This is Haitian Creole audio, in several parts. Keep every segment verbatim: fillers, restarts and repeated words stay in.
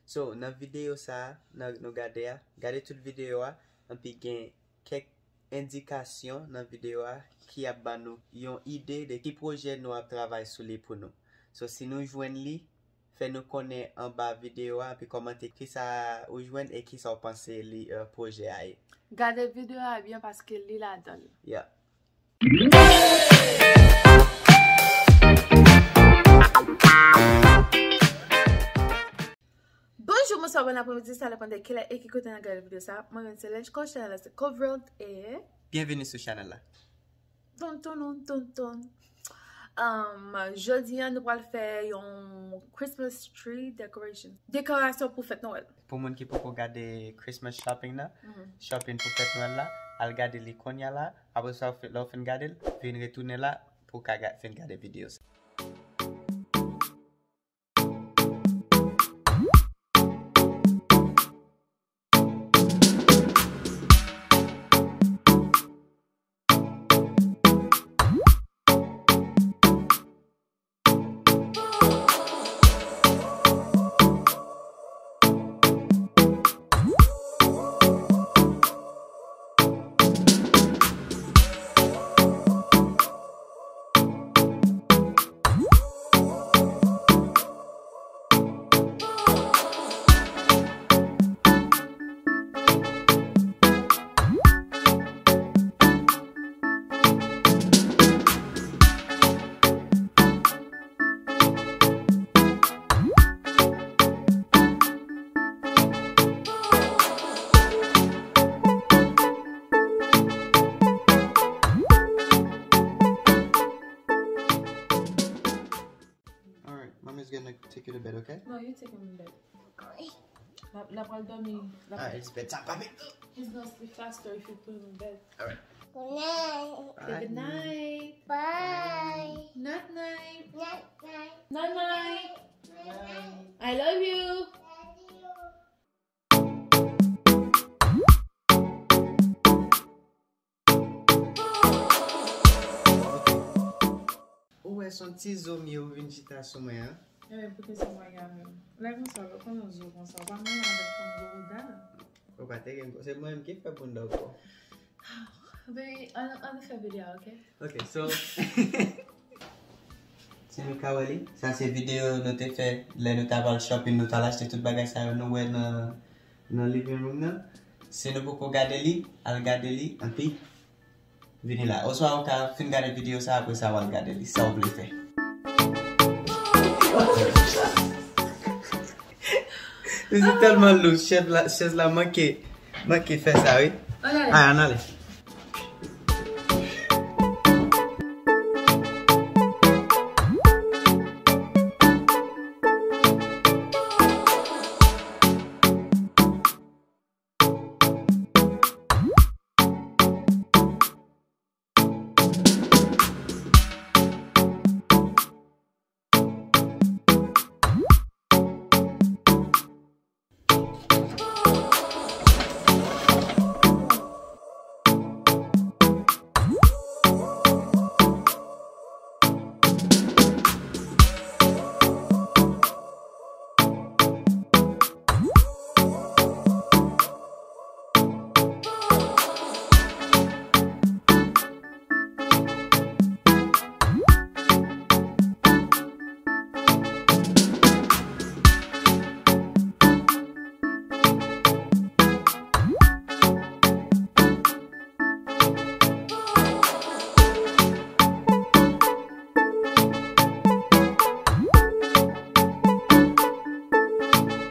So, nan videyo sa a, nan, nou gade a, gade tout videyo a, anpi gen kèk endikasyon nan videyo a ki ap ban nou yon ide de ki pwojè nou ap travay sou li pou nou. So, si nou jwenn li, fè nou konnen anba videyo a, anpi kòmante kisa ou jwenn e kisa w panse li, eh, pwojè a ye. Gade videyo a byen paske li ladan l. Yeah. Bonjou, bonswa, bon apremidi, sa depann de kilè e ki kote n ap gade videyo sa. Mwen menm se Lèch Kò, chanèl la se Covered e byenveni sou chanèl la. Ton, ton, ton, ton, ton. Um, jodi a, nou pral fè yon Christmas tree decoration. Dekorasyon pou fèt Nwèl. Pou moun ki poko gade Christmas shopping nan, shopping pou fèt Nwèl la, al gade li kounye a la. Apre sa, lè w fin gade l, vin retounen la pou w ka ga-, fin gade videyo sa. Alright, mommy's gonna take you to bed, okay? No, you take him to bed. L ap, l ap al dòmi. L ap... Ah, it's bedtime, papi. He's gonna sleep faster if you put him in bed. Alright. Good night. Say good night. Bye. Night night. Night night. Night night. Night night. I love you. Love you. Ou wè se yon ti zo m ye ou vin chita sou mwen an? Ebyen, poukisa w pa gade m? Lè konsa, lè w konn yon zo konsa, w pa manyen avèk fanm gwo bouda. Ou pa te gen, se mwen menm ki fè bouda w gwo. Baby, ann, ann fè videyo a, ok? Ok, so, si nou ka wè li, sa se videyo nou te fè lè nou t ap al shopping, nou t al achte tout bagay sa yo nou wè nan, nan living room nan. Si nou poko gade li, al gade li, anpi vini la. Oswa ou ka fin gade videyo sa, apre sa w al gade li, sa w vle fè. Li se tèlman lou, chèz la, chèz la manke, manke fè sa, wi. Ann ale. Ay, ann ale.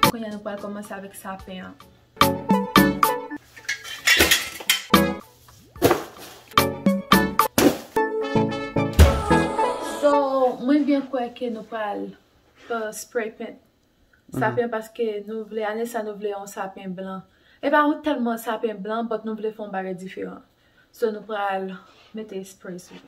Kounye a nou pral kòmanse avèk sapen an. So, mwen byen kwè ke nou pral, uh, spray paint sapen paske nou vle, ane sa nou vle yon sapen blan. E pa yon tèlman sapen blan, but nou vle fè yon bagay diferan. So, nou pral mete spray sou li.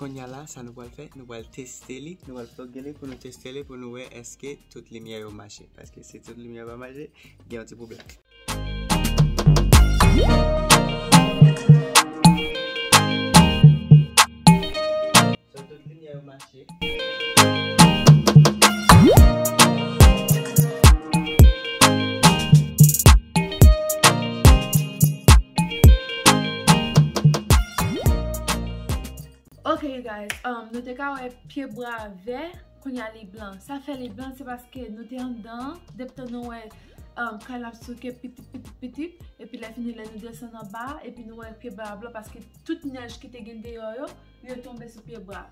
Kounye a la, sa nou pral fè, nou pral teste li, nou pral ploge li pou nou teste li, pou nou wè èske tout limyè yo mache. Paske si tout limyè pa mache, gen yon ti pwoblèm. So, tout limyè yo mache. Ok, you guys, um, nou te ka wè pye bwa vè, kounye a li blan. Sa fè li blan, se paske nou te anndan, depi tan nou wè, um, kay la ap souke pitit, pitit, pitit, epi lè fini, lè nou desann anba, epi nou wè pye bwa blan, paske tout nèj ki te gen deyò yo, yo tonbe sou pye bwa.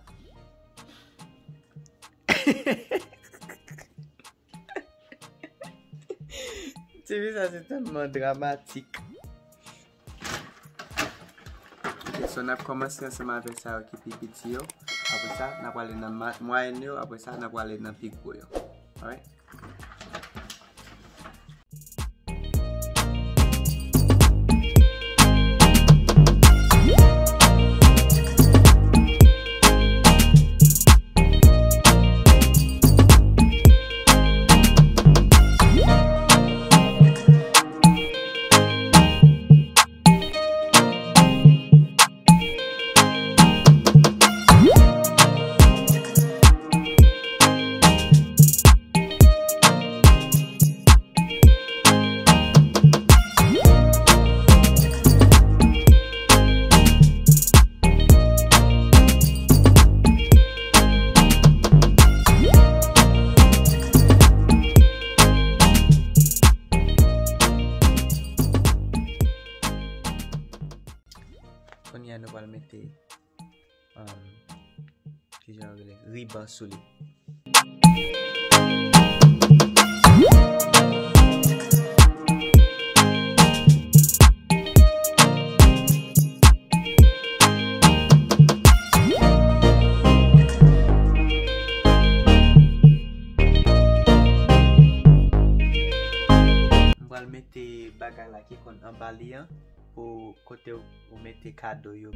Ti fi sa se tèlman dramatik. Ok, so n ap kòmanse ansanm avèk sa yo ki pi piti yo. Apre sa, n ap ale nan ma-, mwayèn yo. Apre sa, n ap ale nan pi gwo yo. Alright? Kounye a nou pral mete, um, kijan yo rele, riban sou li. M pral mete bagay la ki konn anba li an pou kote ou, ou mete kado yo.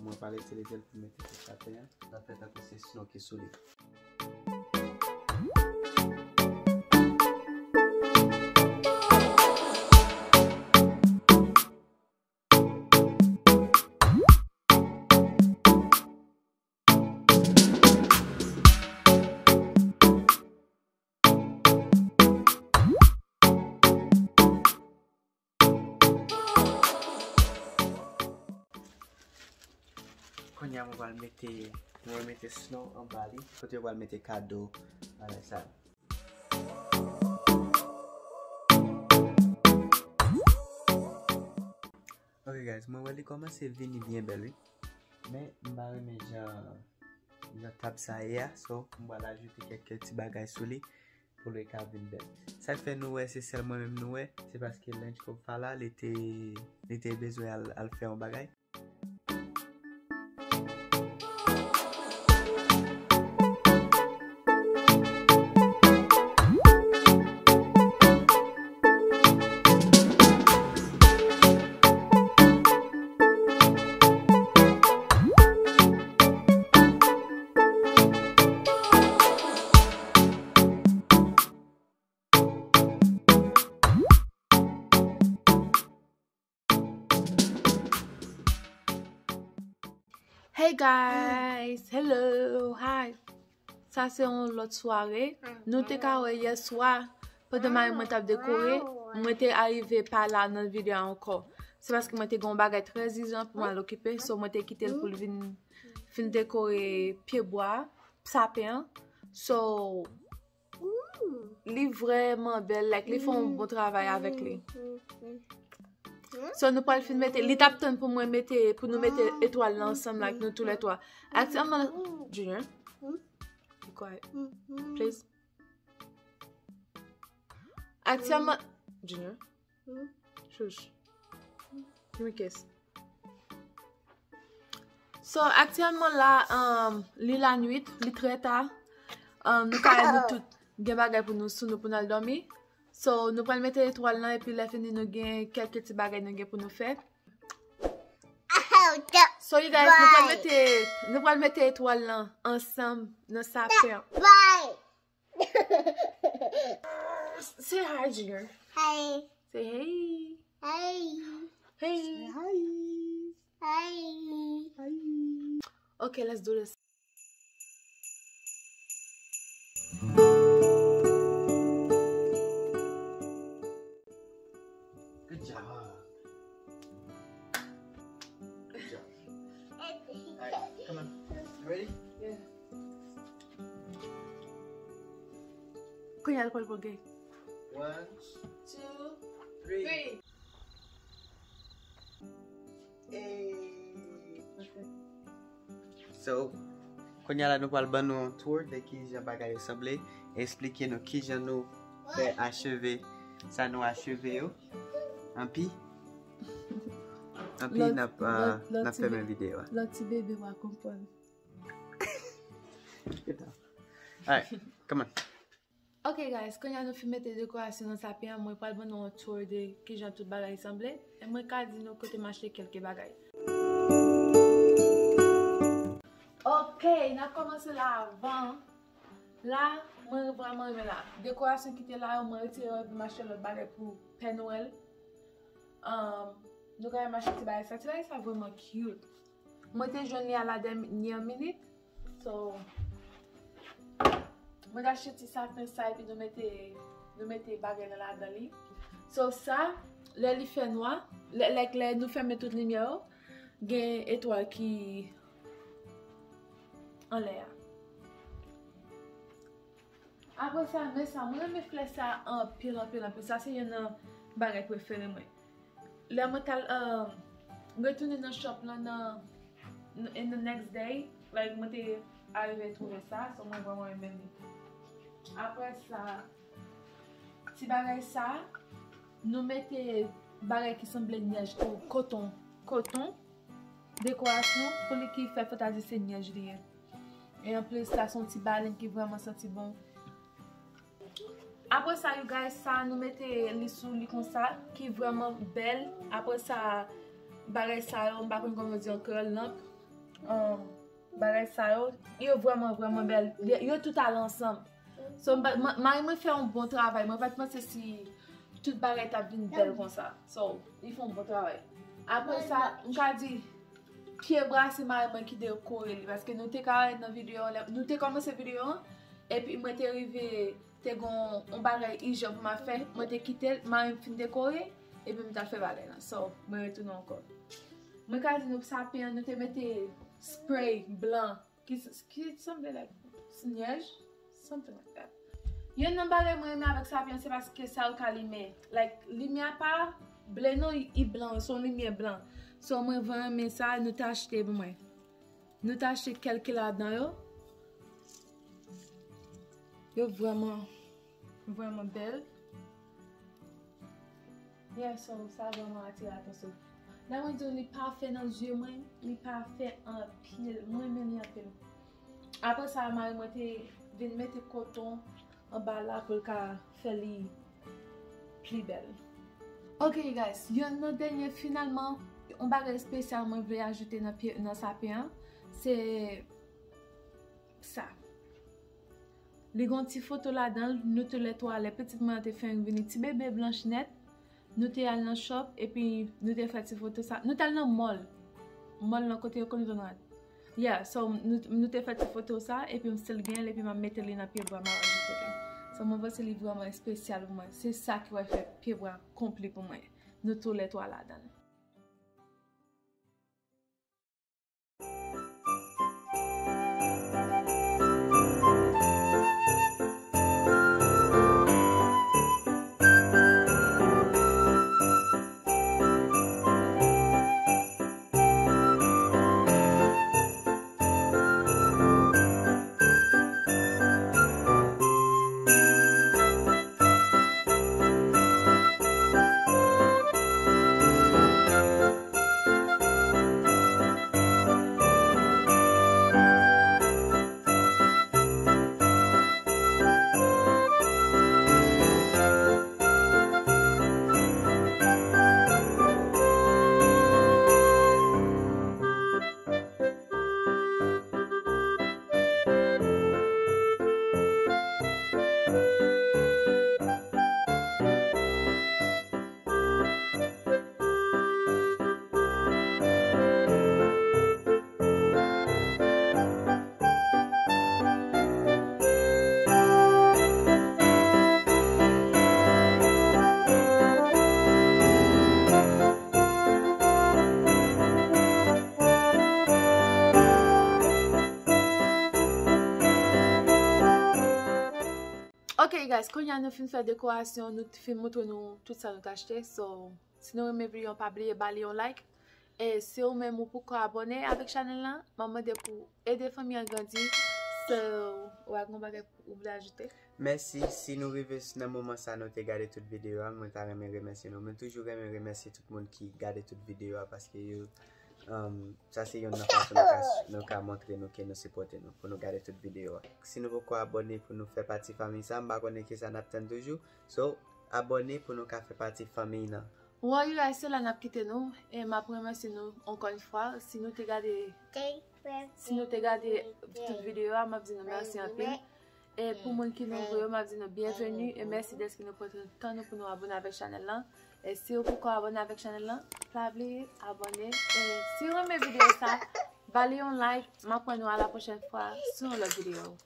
Mwen pral itilize l pou mete sou saten an. Sa fè tankou se sno ki sou li. Kounye a mwen pral mete, mwen mete sno anba li, kote yo pral mete kado bagay sa yo. Ok guys, mwen wè li kòmanse vini byen bèl wi. Men m pa renmen jan, jan tab sa ye a, so m pral ajoute kèk ti bagay sou li pou li ka vin bèl. Sa k fè nou wè se sèl mwen menm nou wè, se paske Lench Kofa la, li te, li te bezwen al, al fè yon bagay. Hey guys, hello, hi. Sa se yon lòt sware. Nou te ka wè yè swa, pandan mari mwen t ap dekore, mwen te arive pa la nan videyo a ankò. Se paske mwen te gen yon bagay trè ijan pou m al okipe, so mwen te kite l pou l vin fin dekore pyebwa, sapen an. So, li vrèman bèl, like, li fè yon bon travay avèk li. So, nou pral fin mete, li t ap tann pou mwen mete, pou nou mete etwal la ansanm, like, nou toulètwa. Aktyèlman, Junior, be quiet, please. Aktyèlman, Junior, shush, give me a kiss. So, aktyèlman la, um, li lanwit, li trè ta. Um, nou ka wè nou tout gen bagay pou nou sou nou pou n al dòmi. So, nou pral mete etwal lan, epi lè fini nou gen kèlke ti bagay nou gen pou nou fè. So, you guys, nou pral mete, nou pral mete etwal lan ansanm nan sapen an. Say hi, Junior. Hi. Say hey. Hi. Hey. Hi. Hi. Okay, let's do this. Good job. Good job. Alright, come on. You ready? Yeah. Kounye a l pral pran gay. One, two, three. Hey. So, kounye a la nou pral ban nou yon tour de kijan bagay yo sanble, eksplike nou kijan nou fè acheve sa nou acheve yo. Anpi, anpi n ap, uh, n ap fèmen videyo a. Lòt ti bebe w a konprann. Alright, come on. Ok guys, kounye a nou fin mete dekorasyon nan sapen an, mwen pral ban nou yon tour de kijan tout bagay sanble. E mwen ka di nou kote m achte kèlke bagay. Ok, n ap kòmanse la avan. La, mwen vrèman renmen la. Dekorasyon ki te la yo, mwen retire yo epi m achte lòt bagay pou Pè Nwèl. Um, nou ka wè m achte ti bagay sa. Ti bagay sa vrèman cute. Mwen te jwenn li a la dènyè minit. So, mwen te achte ti sapen sa epi nou mete, nou mete bagay nan ladan li. So, sa, lè li fè nwa, lè, lè, lè nou fèmen tout limyè yo, gen etwal ki anlè a. Apre sa, men sa, mwen renmen flè sa anpil, anpil, anpil. Sa se youn nan bagay prefere mwen. Lè mwen t al, um, retounen nan shop lan nan, in the next day, like, mwen te arive twouve sa, so mwen vrèman renmen li. Apre sa, ti bagay sa, nou mete bagay ki sanble nyèj, ko-, koton, koton, dekorasyon, pou li ki fè fantazi se nyèj li ye. E anplis, sa se yon ti balen ki vrèman santi bon. Apre sa, you guys, sa nou mete li sou li konsa, ki vrèman bèl. Apre sa, bagay sa yo, m pa konn kòman yo di an kreyòl, lanp. Um, bagay sa yo, yo vrèman, vrèman bèl. Yo, yo tout ale ansanm. So, m pa, ma-, mari mwen fè yon bon travay. Mwen pa t panse si tout bagay t ap vin bèl konsa. So, li fè yon bon travay. Apre sa, m ka di, pyebwa se mari mwen ki dekore li, paske nou te ka wè nan videyo an, lè, nou te kòmanse videyo an, epi mwen te rive, te gon yon bagay ijan pou m ap fè, mwen te kite l, mari m fin dekore, epi m t ap fè bagay lan. So, mwen retounen ankò. Mwen ka di nou sapen an, nou te mete spray blan ki, ki sanble like nyèj, something like that. Youn nan bagay mwen renmen avèk sapen an, se paske sa yo ka limen. Like, limyè a pa ble non, i, i blan, se yon limyè blan. So, mwen vrèman renmen sa, nou te achte pou mwen. Nou te achte kèlke ladan yo. Yo vrèman, vrèman bèl. Yeah, so, sa vrèman atire atansyon. Lè mwen di w li pafè nan zye mwen, li pafè anpil. Mwen renmen li anpil. Apre sa, mari mwen te vin mete koton anba la pou l ka fè li pli bèl. Ok, guys, youn nan dènye, finalman, yon bagay espesyal mwen vle ajoute nan pye, nan sapen an, se sa. Li gon ti foto ladan l, nou toulètwa, lè pitit mwen an te fenk vini, ti bebe blanch nèt, nou te al nan shop, epi nou te fè ti foto sa. Nou t al nan mall. Mall nan kote yo konn vann rad. Yeah, so nou, nou te fè ti foto sa, epi m still gen l, epi m ap mete li nan pye bwa m, m ap ajoute li. So mwen panse li vrèman espesyal pou mwen. Se sa ki wè fè pye bwa konpli pou mwen. Nou toulètwa ladan l. Ok, guys, kounye a nou fin fè dekorasyon, nou t-, fin montre nou tout sa nou t achte. So, si nou renmen videyo an, pa bliye ba li yon like. E si ou menm ou poko abòne avèk chanèl lan, m ap mande pou ede fanmi an grandi. So, ou ak yon bagay ou vle ajoute? Mèsi. Si nou rive s-, nan moman sa nou te gade tout videyo a, mwen ta renmen remèsye nou. Mwen toujou renmen remèsye tout moun ki gade tout videyo a, paske yo, um, sa se youn nan fason nou ka, nou ka montre nou ke nou sipòte nou, pou nou gade tout videyo a. Si nou poko abòne pou nou fè pati fanmi sa, m pa konnen kisa n ap tann toujou. So, abòne pou nou ka fè pati fanmi nan. Well, you guys, se la n ap kite nou. E m ap remèsye nou ankò yon fwa. Si nou te gade, si nou te gade tout videyo a, m ap di nou mèsi anpil. E pou moun ki nouvo yo, m ap di nou byenveni. E mèsi dèske nou pran tan nou pou nou abòne avèk chanèl lan. E si ou poko abòne avèk chanèl lan, pa bliye abòne. E si w renmen videyo sa, ba li yon like. M ap wè nou a la pwochèn fwa sou yon lòt videyo.